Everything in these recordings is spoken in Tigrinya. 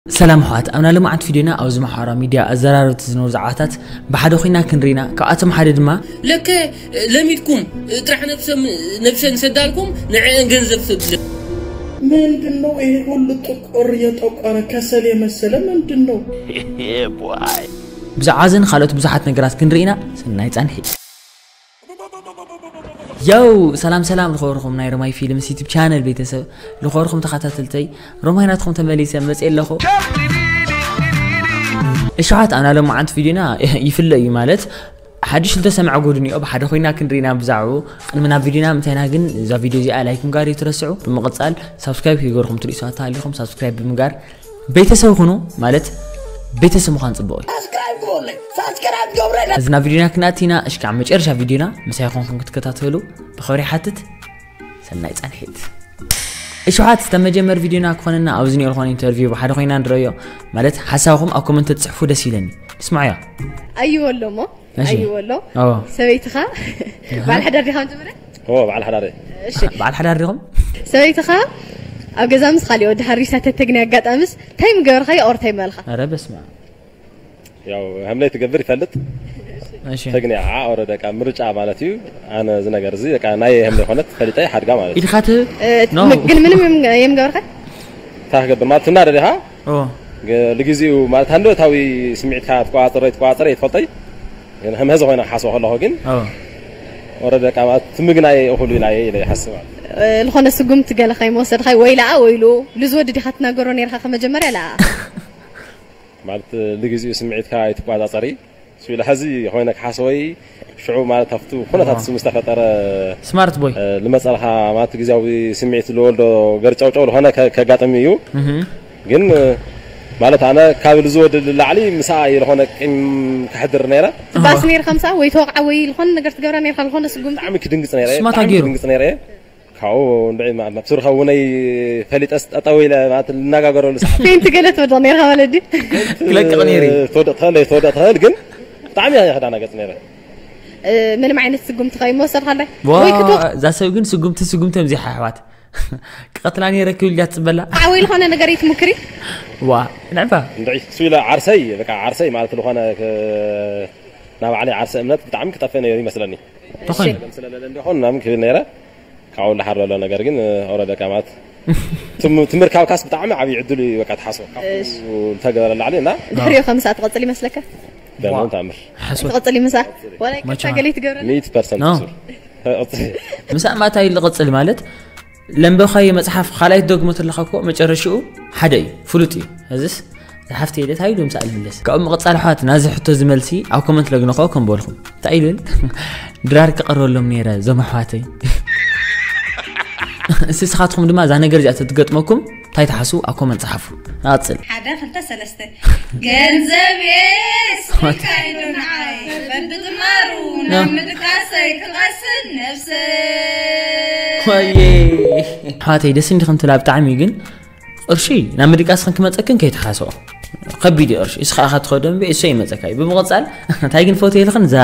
ሰላም ኣሕዋት፣ ኣብና ልምዓት ቪድዮና ኣብዚ ማሕበራዊ ሚድያ ኣዘራረብቲ ዝነበሩ ዛዕባታት ብሓደ ኮይና ክንርኢና። ካብኣቶም ሓደ ድማ ለከ ለሚድኩም ጥራሕ ነብሰም ነብሰን ሰዳልኩም ንዕአን ገንዘብ ሰብለ ምንድን ነው ይሄ ሁሉ ጥቁር የጠቆረ ከሰል የመሰለ ምንድን ነው? ብዛዕባ እዘን ካልኦት ብዙሓት ነገራት ክንርኢና። ሰናይ ጻንሒ። ያው ሰላም ሰላም፣ ልኸወርኹም ናይ ሮማይ ፊልምስ ዩቲብ ቻነል ቤተሰብ፣ ልኸወርኹም ተኸታተልተይ፣ ሮማይ ናትኹም ተመሊሰ መፅእ ኣለኹ። እሽሓት ኣና ለማዓንት ቪድዮና ይፍለ እዩ ማለት ሓድሽ ዝተሰምዐ ጉድ እኒኦ ብሓደ ኮይና ክንርኢና ብዛዕባኡ። ቅድሚ ናብ ቪድዮና ምንታይና ግን እዛ ቪድዮ እዚኣ ላይክ ምግባር ይትረስዑ። ብምቕፃል ሳብስክራይብ ከይገርኹም ትሪእሱ ኣተሃሊኹም ሳብስክራይብ ብምግባር ቤተሰብ ኩኑ። ማለት ቤተሰብ ምዃን ፅቡቕ እዩ። እዚ ናብ ቪድዮና ክንኣቲና እሽካዕ መጨረሻ ቪድዮና ምሳይ ኮንኩም ክትከታተሉ ብኽብሪ ሓትት። ሰናይ ፃንሒት። እሽሓት ዝተመጀመር ቪድዮና ክኾነና ኣብዚ ኒኦ ዝኾነ ኢንተርቪው ብሓደ ኮይና ንረዮ። ማለት ሓሳብኹም ኣብ ኮመንት ትፅሕፉ ደስ ይለኒ። ንስማዕዮ። ኣይወሎ እሞ እሺ። ኣይወሎ ኦ። ሰበይትኻ በዓል ሓዳር ዲኻ መጀመርያ? ኦ በዓል ሓዳረ እሺ በዓል ሓዳር ዲኹም? ሰበይትኻ ኣብ ገዛ ምስ ካሊእ ወዲ ሓሪሳ ተተግኒ ኣጋጣምስ እንታይ ምገበርካዮ ኦር እንታይ ምበልካ? ኧረ በስመ ኣብ። ያው ሀምላይ ትገብር ይፈልጥ እሺ። ተግኒ ዓ ኦረ ደቃ ምርጫ ማለት እዩ። ኣነ እዚ ነገር እዚ ደቃ ናይ ሀምላይ ኾነት ፈሊጠ ሓድጋ ማለት እዩ። ኢድኻ ትህብ? እ፣ ኖ። ም- ግን ምንም የም- የምገበርካ? ታክገብር ማለት ትናደድ ኢኻ ኦ። ግ- ልግዚኡ ማለት ሃንደበታዊ ስምዒትካ ትቆጻጸሮ ትቆጻጸረ ይትፈልጠይ ግን ሀምሀዚ ኮይና ሓስቦ ከለኹ ግን ኦ። ኦረ ደቃ ማለት ትምግናይ እኹሉ ኢላ እየ ኢለ ይሓስብ ማለት እ፣ ዝኾነ ስጉምቲ ገለ ከይመወሰድካ ወይ ለኣ ወይ ኢሉ ልዝወዲ ዲኻ ትናገሮ ነርካ ከመጀመርያ ለኣ ማለት ልግዚኡ ስምዒትካ ኣይትቆጻጸሪ ስለ ሕዚ ኮይነ ክሓስቦይ ሽዑ ማለት ኣብቲ ኩነታት ምስ ተፈጠረ ስማርት ቦይ። ልመፀልካ ማለት ግዜያዊ ስምዒት ዝወልዶ ገርጫውጫው ዝኾነ ከ- ከጋጥም እዩ። ግን ማለት ኣነ ካብ ዝወድድ ላዕሊ ምስኣ እየ ዝኾነ ቂም ከሕድር ነይረ። ትባስ ነርካ ምሳ ወይ ተወቕዓ ወይ ዝኾነ ነገር ትገብራ ነርካ ዝኾነ ስጉምቲ? ብጣዕሚ ክድንግፅ ነይረ ስማታ ብጣዕሚ ገይሩ። ክድንግፅ ነይረ። ካብኡ እንድዒ ማ- ናብ ስርካ እውነይ ፈሊጠስ ጠጠው ኢለ ማለት ልነጋገረሉ ሰዓት ፌንቲ ገለ ትወድቕ ነርካ ማለት ድዩ? ክለቅቕ ነይሩ እዩ። ትወድቕ ትኽእል ትወድቕ ትኽእል ግን ብጣዕሚ እየ ክዳናገፅ ነይረ። እ፣ ምንም ዓይነት ስጉምቲ ከይመወሰድካለይ ዋ ወይ ክትወቕ እዛ ሰብ ግን ስጉምቲ ስጉምቲ እዮም ዚሓ ኣሕዋት። ክቐትላ ነይረ ክብል እያ ትፅበላ። ወይ ዝኾነ ነገር ይትምክሪ? ዋ ንዕባ እንድዒ እሱ ኢለ ዓርሰይ በቃ ዓርሰይ ማለት ዝኾነ ክ- ናብ ባዕለይ ዓርሰ እምነት ብጣዕሚ ክጠፍእ ነይሩ ይመስለኒ። ተኾይኑ ስለለለ እንዲኾን ምናምን ክብል ነይረ። ካብኡ ላሓር ዘሎ ነገር ግን ኦረ ደቃ ማለት ትም- ትምህር ካብ ካስ ብጣዕሚ ዓብዪ ዕድል እዩ በቃ ትሓስቦ ካብኡ ዝተገበረ ላዕሊ እና ድሕሪኡ ከምሳ ትቐፅል ይመስለካ? ደሞን ተኣምር ሓሶት ትቐፅል ይምሳ ወላ መቻ- ይቅርታ ገለ ይትገብረኒ? ሚእቲ ፐርሰንት ኖ። ሱር ምሳእ ማእታ ኢሉ ዝቐፅል ማለት ለንበብካዮ መፅሓፍ ካልኣይ ትደግሞ ተለካ እኮ መጨረሽኡ ሓደ እዩ ፍሉጥ እዩ። እዚስ ዝሓፍተ ኢለ እንታይ ኢሉ ምሳእ ልምለስ ካብኡ ምቕፃል ኣሕዋት ናዚ ሕቶ እዚ መልሲ ኣብ ኮመንት ለግነኸ ከም በልኹም እንታይ ኢሉ ድራር ክቐርበሎም ነይረ እዞም ኣሕዋተይ። እስስኻትኩም ድማ እዛ ነገር እዚኣ ተትገጥመኩም እንታይ ትሓስቡ ኣብ ኮመንት ፀሓፉ። ንቐፅል። ሓደ ክልተ ሰለስተ ገንዘብ ስልካይኑ ንዓይ በብጥማሩ ናብ ምድቃሰይ ክቐስን ነብሰ ወየ ኣሕዋተይ ደስ እንዲኹም ትብላ ብጣዕሚ እዩ ግን ቅርሺ ናብ ምድቃስክን ክመፀክን ከይትሓስኦ ከቢድ እዩ ቅርሺ እሱ ከዓ ትኸዶ እምበ እሱ ይመፀካ እዩ ብምቕፃል እንታይ ግን ፎቶ ኢልኽን እዛ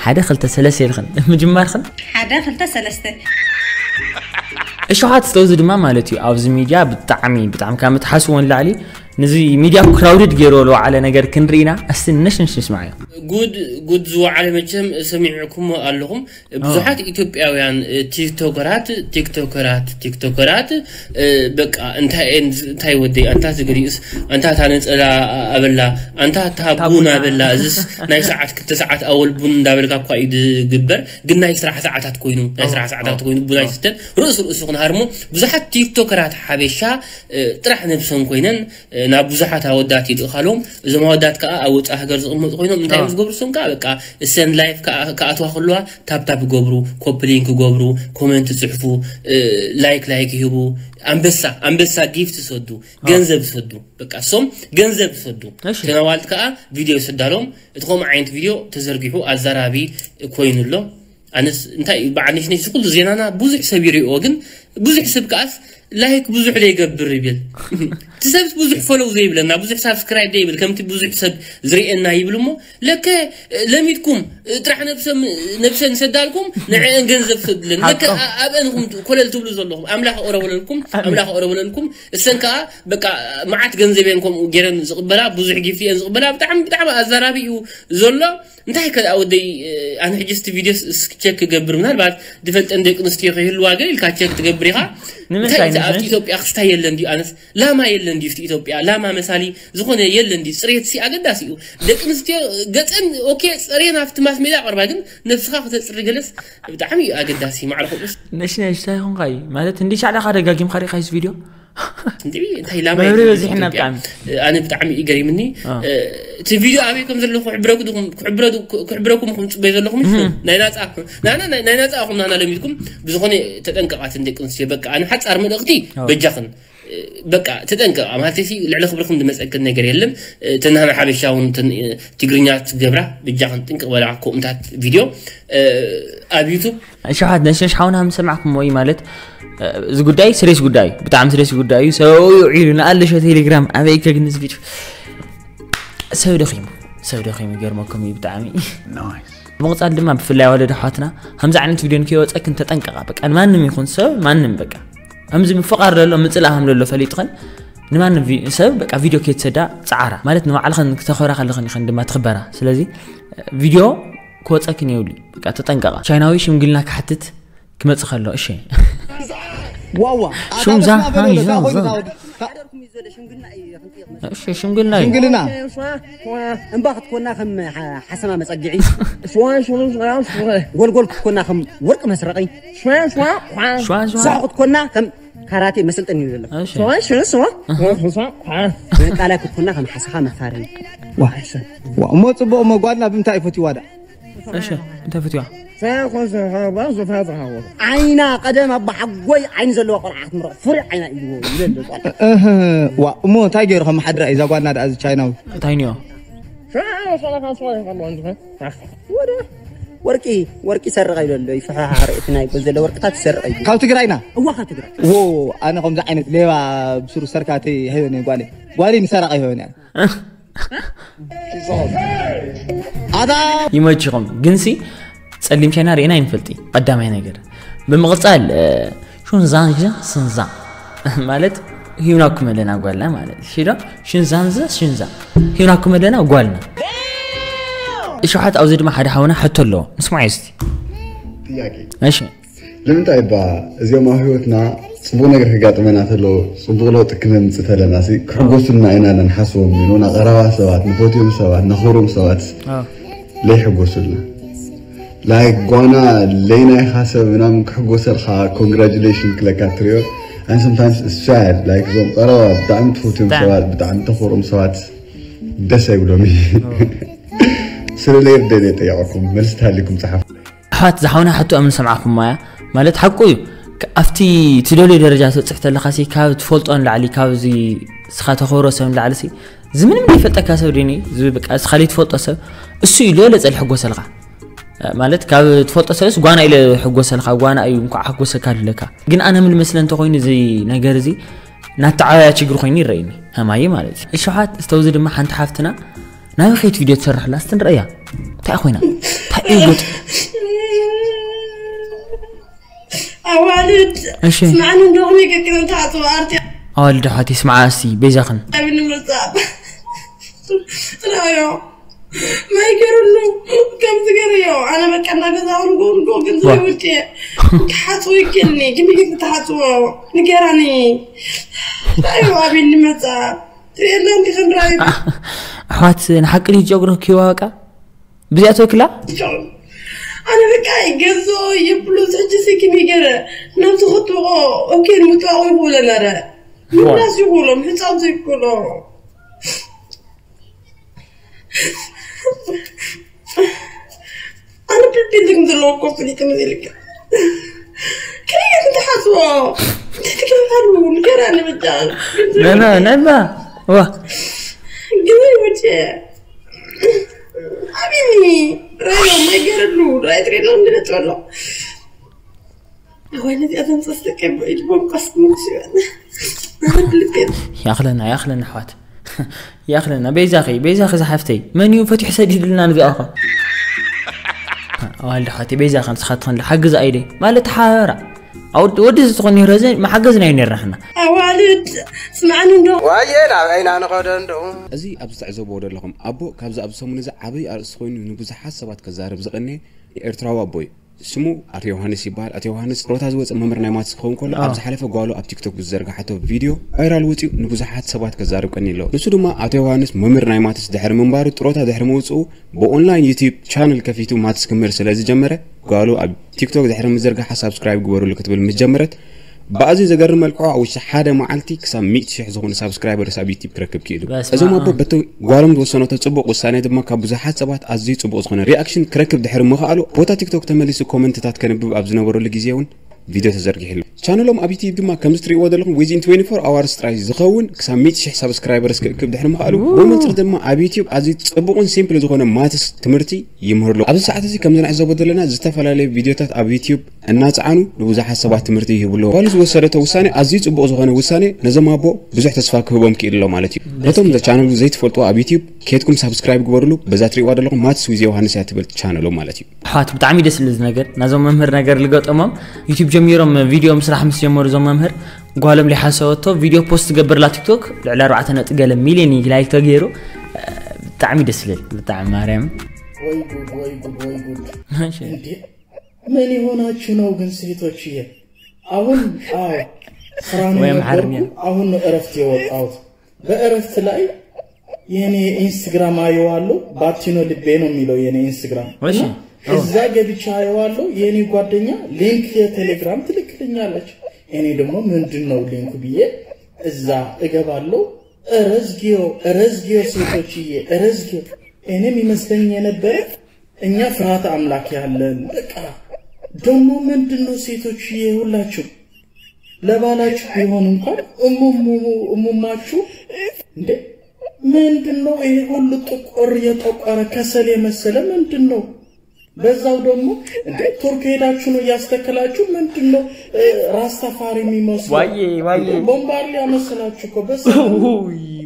ሓደ ክልተ ሰለስተ ኢልኽን ምጅማርኽን ሓደ ክልተ ሰለስተ እሽሓት ዝተውዚ ድማ ማለት እዩ ኣብዚ ሚድያ ብጣዕሚ ብጣዕሚ ካብ ምትሓስዎ ንላዕሊ ንዚ ሚድያ ክራውድድ ገይርዎ ዝወዓለ ነገር ክንርኢና እስቲ ነሽንሽ ንስማዕ እዩ ጉድ ጉድ ዝወዓለ መቸም ሰሚዕኩሞ ኣለኹም ብዙሓት ኢትዮጵያውያን ቲክቶከራት ቲክቶከራት ቲክቶከራት በቃ እንታይ እንታይ ወደይ ኣንታ ዝግሪኡስ ኣንታ ታነፀላ ኣበላ ኣንታ ታቡን ኣበላ እዝስ ናይ ሰዓት ክልተ ሰዓት ኣወል ቡን እንዳበልካ እኳ እዩ ዝግበር ግን ናይ ስራሕ ሰዓታት ኮይኑ ናይ ስራሕ ሰዓታት ኮይኑ ቡን ኣይስተን ርእሱ ርእሱ ክንሃርሞ ብዙሓት ቲክቶከራት ሓበሻ ጥራሕ ነብሰን ኮይነን ናብ ብዙሓት ኣወዳት ይልእኻሎም እዞም ኣወዳት ከዓ ኣብ ወፃእ ሃገር ዝቕመጡ ኮይኖም እንታይ እዮም ዝገብሩ ሶም ከዓ በቃ እሰን ላይፍ ክኣትዋ ከለዋ ታፕታፕ ይገብሩ ኮፕሊንክ ይገብሩ ኮመንት ይፅሕፉ ላይክ ላይክ ይህቡ ኣንበሳ ኣንበሳ ጊፍት ይሰዱ ገንዘብ ይሰዱ በቃ እሶም ገንዘብ ይሰዱ ተነዋልት ከዓ ቪድዮ ይሰዳሎም እቲ ከምኡ ዓይነት ቪድዮ ተዘርጊሑ ኣዘራቢ ኮይኑ ኣሎ ኣነስ እንታይ በዓል ነሽነሽ ኩሉ ዜናና ብዙሕ ሰብ ይሪኦ ግን ብዙሕ ሰብ ከኣስ ላይክ ብዙሕ ዘይገብር ይብል። እቲ ሰብስ ብዙሕ ፎሎው ዘይብለና፣ ብዙሕ ሳብስክራይብ ዘይብል፣ ከምቲ ብዙሕ ሰብ ዝርእየና ይብል እሞ፣ ለከ ለሚድኩም ጥራሕ ነብሰም-፣ ነብሰን ሰዳልኩም ንዕአን ገንዘብ ሰድለን። ለከ ሓቆም። ኣ-፣ ኣብአንኹም ኮለል ትብሉ ዘለኹም። ኣምላኽ ኦረበለልኩም፣ ኣሜን። ኣምላኽ ኦረበለልኩም። እሰን ከኣ በቃ መዓት ገንዘብ እየን ከምኡ ገይረን ዝቕበላ፣ ብዙሕ ጊፍቲ እየን ዝቕበላ። ብጣዕሚ፣ ብጣዕሚ ኣዛራቢ እዩ ዘሎ። እንታይ ከ ወደይ፣ ኣነ ሕጂ እስቲ ቪድዮ ስ-፣ እስኪ ቸክ ክገብር፣ ምናልባት ዝፈልጠን ደቂ ኣንስትዮ ከይህልዋ ገለ ኢልካ ቸክ ትገብር ኢኻ። ንምንታይ እንታይ እቲ ኣብቲ ንኽእል? ኢትዮጵያ ክስታይ የለን ድዩ? ኣነስ ላማ የለን ድዩ? ኣብቲ ኢትዮጵያ ላማ መሳሊ ዝኾነ የለን ድዩ? ጽሬት ሲ ኣገዳሲ እዩ። ደቂ ኣንስትዮ ገጸን ኦኬ፣ ጽሬን ኣብቲ ማስ ሜድያ ቀርባ፣ ግን ነብስኻ ክተጽሪ ገለስ ብጣዕሚ እዩ ኣገዳሲ። ማዕረ ከምኡስ ነሽ ነሽ እንታይ ይኹንካ እዩ? ማለት እንዲ ሻዕዳኻ ደጋጊምካ ሪኻይስ ቪድዮ? እንዲ እንታይ ላማ መብሪ የለን ድዩ በዚሕና ኢትዮጵያ? ብጣዕሚ። ኣነ ብጣዕሚ እዩ ገሪምኒ። አ። እ፣ እቲ ቪድዮ ኣበይ ከም ዘለኹ ክሕብረኩ ድኹም-፣ ክሕብረ-፣ ክሕብረኩም ኢኹም ትጽበዩ ዘለኹም። እህ። ናይ ናጻ፣ ናና ናይ፣ ናይ ናጻ ኢኹም ናና ለሚድኩም። ብዝኾነ ተጠንቀቓ እተን ደቂ ኣንስትዮ። በቃ ኣነ ሓጻር መልእኽቲ ኣዎ። በጃኽን፣ እ፣ በቃ ተጠንቀቓ። ማለተይሲ ልዕሊ ክብርኽን ዝመጸክን ነገር የለን። እ፣ እተን ናይ ሓበሻ እውን እተን፣ እ፣ ትግርኛ ትገብራ በጃኽን ጥንቅቕ በላ ከምኡታት ቪድዮ፣ እ፣ ኣብ ዩቱብ። እሺ፣ ሓት ነሽነሽ ሓውና ምስ ሰማዕኩም ወይ ማለት፣ እ፣ እዚ ጉዳይ ስሬስ ጉዳይ እዩ። ብጣዕሚ ስሬስ ጉዳይ እዩ። ሰው ይውዒሉ ንኣለሸ ቴሌግራም ኣበይ ከግንዝ ቪድዮ። ሰብ ደኺሙ፣ ሰብ ደኺሙ ይገርመኩም እዩ ብጣዕሚ። ብምቕጻል ድማ ብፍላይ ኣዋልድ ኣሕዋትና ከምዚ ዓይነት ቪድዮ ንከይወጸክን ተጠንቀቓ። በቃ ንማንም ይኹን ሰብ፣ ማንም በቃ ከምዚ ምፍቓር ዘሎ ምጽላእ ከም ዘሎ ፈሊጥኽን ንማንም ቪ-፣ ሰብ በቃ ቪድዮ ከይትሰዳ ጸዓራ። ማለት ንባዕልኽን ክተኸብራ ከለኽን ኢኽን ድማ ትኽበራ። ስለዚ ቪድዮ ክወጸክን የብሉ። በቃ ተጠንቀቓ። ቻይናዊ ሽምግልና ክሓትት ክመጽእ ከሎ፣ እሺ። ዋዋ፣ ሽምዛ፣ ኣታ በስመ ኣብ በል፣ ሃይ፣ እዛ ዛ፣ ኮይና ዛ። ወዲ-፣ እሺ፣ ሽምግልና እዩ። ሽምግልና። ሽምግልና። እምባ ክትኮና ከም ሓ-፣ ሓሰማ መጸግዒ። ጎልጎል ክትኮና ከም ወርቂ መስረቒ። ሸዋ፣ ሸዋ። ሸዋ፣ ሸዋ። ሶሖ ክትኮና ከም ካራቴ መስልጠኒ እዩ ዘሎ። እሺ። ሸዋ፣ ሸዋ፣ ሸዋ። ቃላ ክትኮና ከም ሓሰኻ መፋረዪ። ዋ፣ ዋ፣ እሞ ጽቡቕ፣ እሞ ጓልና ብምንታይ እዩ ፈትይዋ ደኣ? እሺ፣ እንታይ ፈትዋ? ዓይና ቀደም ኣቦሓጎይ ዓይኒ ዘለዎ ቆልዓ ክትምርቕ ፍሩይ ዓይና እዩ ይብለኒ። እህ፣ ዋ፣ እሞ እንታይ ገይሩ ከመሓድራ እዩ እዛ ጓልና ደኣ እዚ ቻይናዊ? እንታይ ንዮ? ወደ ወርቂ፣ ወርቂ ይሰርቕ ይብለሎ፣ ይፈሓሓር እቲ ናይ ዘሎ ወርቅታት ይሰርቕ እዩ። ካብ ትግራይና? እዋ፣ ካብ ትግራይ። ዎ፣ ኣነ ከምዚ ዓይነት ሌባ ብስሩ ሰርካተይ ኣይበን ጓለይ። ጓለይ ንሰራቕ ኣይበን እያ። ኣታ ይመችኹም። ግንሲ ጸሊም ቻይና ርኢና ኣይንፈልጥ። ቀዳማይ ነገር። ብምቕጻል፣ እ፣ ሹንዛንዘ ስንዛ ማለት ሂብናኩም ኣለና ጓልና ማለት። እሺ ዶ? ሹንዛንዘ ሽንዛ ሂብናኩም ኣለና ጓልና። እሺ፣ ሓት ኣብዚ ድማ ሓደ ሓውና ሕቶ ኣለዎ። ንስማዕ እስቲ። ጥያቄ። እሺ። ንምንታይ እባ እዚኦም ኣብ ህይወትና ጽቡቕ ነገር ከጋጥመና ተሎ፣ ጽቡቕ ለውጢ ክነምጽእ ተለና ሲ ክሕጎሱልና ኢና ንሓስቦም፣ ግን ንቐረባ ሰባት፣ ንፈትዮም ሰባት፣ ነኽብሮም ሰባት ኣዎ። ለይሕጎሱልና። ላይክ ጓና ለይናይኻ ሰብ ምናምን ክሕጎሰልካ ኮንግራጁሌሽን ክለካ ትሪኦ። And sometimes it's sad. ላይክ እዞም ቀረባ ብጣዕሚ ትፈትዮም ብጣዕሚ። ሰባት፣ ብጣዕሚ ተኽብሮም ሰባት ደስ ኣይብሎም እዩ። ስለ ለይርደን እየ ጠየቐኩም። መልሲ ተሃሊኩም ጸሓፉ። ኣሕዋት ዝሓውና ሕቶ ኣምን ሰምዓኹም ማያ ማለት ሓቁ እዩ። ክ-፣ ኣብቲ ትደልዮ ደረጃ ትበጽሕ ተለኻ ሲ ካብ ትፈልጦ ንላዕሊ፣ ካብ እዚ ስኻ ተኸብሮ ሰብ ንላዕሊ ሲ እዚ ምንም ዘይፈልጠካ ሰብ ድኒ፣ እዚ በቃ ስኻ ዘይትፈልጦ ሰብ እሱ እዩ ዝበለጸ ዝሕጎሰልካ። ማለት ካብ ትፈልጦ ሰብስ ጓና ኢለ ሕጎሰልካ፣ ጓና እዩ እንኳዕ ሕጎሰካ ልለካ። ግን ኣነ ምን መስለ እንተኾይኑ እዚ ነገር እዚ ናተዓባብያ ችግር ኮይኑ ይረኣይኒ፣ ከማይ ማለት እዩ። እሸሓት ዝተውዚ ድማ ሓንቲ ሓፍትና ናበይ ከይት ቪድዮ ትሰርሕ ኣላ? እስቲ ንረእያ። እንታይ ኮይና? እንታይ እዩ ገጽ? ኣዋልድ እሺ። ስምዓኒ እንዶ ከመይ ገጢመን ተሓጽባ ኣርቲ ኣዋልድ ሓቲ ስምዓ እስቲ በይዛኽን። ኣብኒ ምርጻብ። ጽናዮ። ማይ ገይሩሉ። ከምዚ ገይሩዮ። ኣነ በቃ እናገዛኹ ንጎ ንጎ ግን ዋ። ዘይውልቄ። ክሓጽቦ ይክእልኒ። ግን ግን ክተሓጽቦ። ንገራኒ። ኣዮ ኣብኒ ምርጻብ። ትርእየና እንዲኽን ራእዩ። ኣሕዋት ንሓቂ ድዩ ጨጉሪ ክይዋ በቃ? ብዚኣ ትወክላ? ኣነ በቃ ይገዝኦ ይብሉ፣ ሕጂ ሲ ከመይ ገይረ ናብቲ ክጥብቆ ኦኬ ንምጥባቆ ይኽእሎ ነረ። ምምላስ ይኽእሎ፣ ምሕጻብ ዘይክእሎ። ኣነ ፕሪንቲንግ ዘለዎ እኮ ፍሊጥ ምን ኢልካ? ከመይ ክትሓስቦ? እንታይ ትገብራሉ? ንገራኒ ብቻ። ነና፣ ነና። ዋ። ግዜ ወዲኤ። ሓቢቢ፣ ራዮ፣ ማይ ገይረሉ፣ ራይ ትሬሎ እንድነጥበሎ። ኣዋይ ነዚኣ ዘምፀስ ደቂ ኢድቦም ቀስኩም ክስበና ልቤን ያኽለና ያኽለና ኣሕዋት ያኽለና በይዛኺ በይዛኺ ዝሓፍተይ መን እዩ ፈትሑ ሰዲድልና ንዚኣኸ ኣዋልድ ኣሕዋተይ በይዛኺ ንስኻትኽን ሓግዝ ኣይደይ ማለት ሓበራ ኣውድ ወዲ እዚ ዝኾን ነይሮ እዚ መሓገዝ ናይ ነርና ሕና ኣዋልድ ስምዓኒ እንዶ ዋየ ናብ ዓይና ንኸዶ እንዶ እዚ ኣብዚ ትዕዘብዎ ዘለኹም ኣቦ ካብዚ ኣብዚ ሰሙን እዚ ዓብይ ኣርእስቲ ኮይኑ ንብዙሓት ሰባት ከዛርብ ዝቐነየ ኤርትራዊ ኣቦ እዩ። ስሙ ኣቶ ዮሃንስ ይበሃል። ኣቶ ዮሃንስ ጥሮታ ዝወፀ መምህር ናይ ማትስ ክኸውን ከሎ ኣብ ዝሓለፈ ጓሉ ኣብ ቲክቶክ ብዝዘርግሓቶ ቪድዮ ቫይራል ወፂኡ ንብዙሓት ሰባት ከዛርብ ቀኒ ኣሎ። ንሱ ድማ ኣቶ ዮሃንስ መምህር ናይ ማትስ ድሕሪ ምንባሩ ጥሮታ ድሕሪ ምውፅኡ ብኦንላይን ዩቲዩብ ቻነል ከፊቱ ማትስ ክምህር ስለ ዝጀመረ ጓሉ ኣብ ቲክቶክ ድሕሪ ምዝርግሓ ሳብስክራይብ ግበሩሉ ክትብል ምስ ጀመረት ብኣዝዩ ዘገርም መልክዑ ኣብ ውሽጢ ሓደ መዓልቲ ክሳብ ሚእቲ ሽሕ ዝኾኑ ሳብስክራይበርስ ኣብ ዩቲብ ክረክብ ክኢሉ። እዞም ኣቦ በቲ ጓሎም ዝወሰነቶ ጽቡቕ ውሳኔ ድማ ካብ ብዙሓት ሰባት ኣዝዩ ጽቡቕ ዝኾነ ሪኣክሽን ክረክብ ድሕሪ ምኽኣሉ ቦታ ቲክቶክ ተመሊሱ ኮመንትታት ከንብብ ኣብ ዝነበረሉ ግዜ እውን ቪድዮ ተዘርጊሕሉ። ቻነሎም ኣብ ዩቲብ ድማ ከምዚ ትርእይዎ ዘለኹም within twenty four hours ጥራይ ዝኸውን ክሳብ ሚእቲ ሽሕ ሳብስክራይበርስ ክእክብ ድሕሪ ምኽኣሉ ብመንፅር ድማ ኣብ ዩቲብ ኣዝዩ ጽቡቕን ሲምፕል ዝኾነ ማትስ ትምህርቲ ይምህርሉ። ኣብዚ ሰዓት እዚ ከም ንዕዘቦ ዘለና ዝተፈላለዩ ቪድዮታት ኣብ ዩቲብ እናፀዓኑ ንብዙሓት ሰባት ትምህርቲ ይህቡ ኣለዉ። ጓሉ ዝወሰደቶ ውሳኔ ኣዝዩ ፅቡቕ ዝኾነ ውሳኔ ነዞም ኣቦ ብዙሕ ተስፋ ክህቦም ክኢሉ ኣሎ ማለት እዩ። ነቶም ቻነሉ ዘይትፈልጥዎ ኣብ ዩቲብ ከድኩም ሳብስክራይብ ግበሩሉ። በዛ ትሪእዋ ዘለኹም ማትስ ዊዝ ዮሃንስ እያ ትብል ቻነሎም ማለት እዩ። ኣሕዋት ብጣዕሚ ደስ ዝብል ነገር ናዞም መምህር ነገር ዝገጠሞም ዩቲብ ጀሚሮም ቪድዮ ምስራሕ ምስ ጀመሩ እዞም መምህር ጓሎም ሊሓሰበቶ ቪድዮ ፖስት ትገብርላ ቲክቶክ ልዕሊ ኣርባዕተ ነጥቢ ገለ ሚልዮን እዩ ላይክ ተገይሩ ብጣዕሚ ደስ ዝብል ብጣዕሚ ማርያም ወይ ጉድ ወይ ጉድ ወይ ጉድ እንዴ ምን የሆናችሁ ነው ግን ሴቶችዬ አሁን አዎ ስራ ነው የነበርኩ አሁን ነው እረፍት የወጣሁት በእረፍት ላይ የኔ ኢንስታግራም አየዋለሁ ባቲኖ ልቤ ነው የሚለው የኔ ኢንስታግራም እዛ ገብቻ አየዋለሁ የኔ ጓደኛ ሊንክ የቴሌግራም ትልክልኛለች እኔ ደግሞ ምንድን ነው ሊንኩ ብዬ እዛ እገባለሁ ረዝጊዮ ረዝጊዮ ሴቶችዬ ረዝጊዮ እኔም ይመስለኝ የነበረ እኛ ፍርሃተ አምላክ ያለን በቃ ደግሞ ምንድን ነው ሴቶችዬ ሁላችሁ ለባላችሁ ቢሆን እንኳን እሙማችሁ እንዴ ምንድን ነው ይሄ ሁሉ ጥቁር የጠቆረ ከሰል የመሰለ ምንድን ነው በዛው ደግሞ እንዴ ቱርክ ሄዳችሁ ነው እያስተከላችሁ ምንድን ነው ራስተፋሪ የሚመስሉ ዋዬ ዋዬ ቦምባር ሊያመስላችሁ እኮ በዛ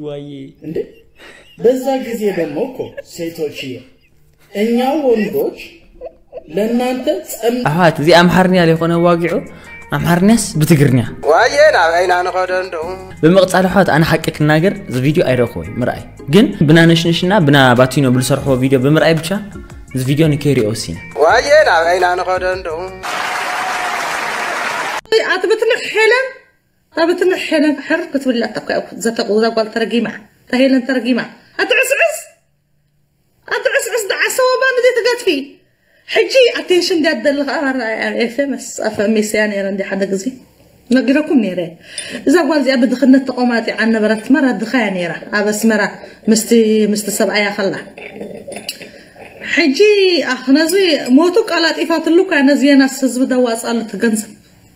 ዋዬ እንዴ በዛ ጊዜ ደግሞ እኮ ሴቶችዬ እኛ ወንዶች ለእናንተ ጸም ኣሕዋት እዚ ኣምሓርኛ ዘይኮነ ዋጊዑ ኣምሓርኛስ ብትግርኛ ዋየ ናብ ዓይና ንኸዶ እንዶ ብምቕጻል ኣሕዋት ኣነ ሓቂ ክናገር እዚ ቪድዮ ኣይረእኽዎ ምርኣይ ግን ብና ነሽነሽና ብና ባቲኖ ብዝሰርሕዎ ቪድዮ ብምርኣይ ብቻ እዚ ቪድዮ ንከይሪኦ ወሲነ ዋየ ናብ ዓይና ንኸዶ እንዶ ኣቲ ብትንሕ ሄለን ኣቲ ብትንሕ ሄለን ሕር ክትብላ ተኳ ዘተቁዛ ጓል ተረጊማ ተሄለን ተረጊማ ኣቲ ዕስዕስ ኣቲ ዕስዕስ ደዓሰወባ ንዘይ ትገትፊ ሕጂ ኣቴንሽን እንዲያ ትደሊ ከዓ ኤፌመስ ኣፈ ሜስያ ነይረ እንዲ ሓደ ግዜ ነጊረኩም ነይረ እዛ ጓል እዚኣ ብድኽነት ተቆማጢዓ ነበረት መራ ድኻያ ነይራ ኣብ ኣስመራ ምስቲ ምስቲ ሰብኣያ ከላ ሕጂ ኣኽ ነዚ ሞቱ ቀላጢፋትሉ እኳ ነዚ የናስ ህዝቢ ደዋፃሉ ትገንዘብ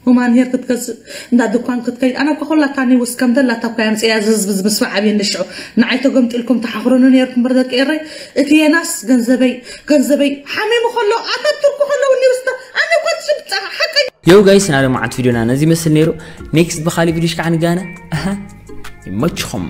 ሁማን ሄር ክትገዝእ እንዳ ድኳን ክትከይድ ኣነ እኮ ኩላታ ኒውስ ከም ደላታ እኮ ያምፅያ ዝህዝቢ ዝምስፋ ዓብየ ንሽዑ ንዓይ ተገምጢልኩም ተሓኽሩኒ ነርኩም በር ደቂ ኤረይ እቲ የናስ ገንዘበይ ገንዘበይ ሓሚሙ ከሎ ኣተትርኩ ከለዉ ኒውስ ኣነ እኮ ትሽብፃ ሓቀኛ የው ጋይስ ናደ መዓት ቪዲዮና ነዚ ይመስል ነይሩ ኔክስት ብካሊ ቪዲዮሽ ከዓ ንጋነ ኣሃ ይመችኹም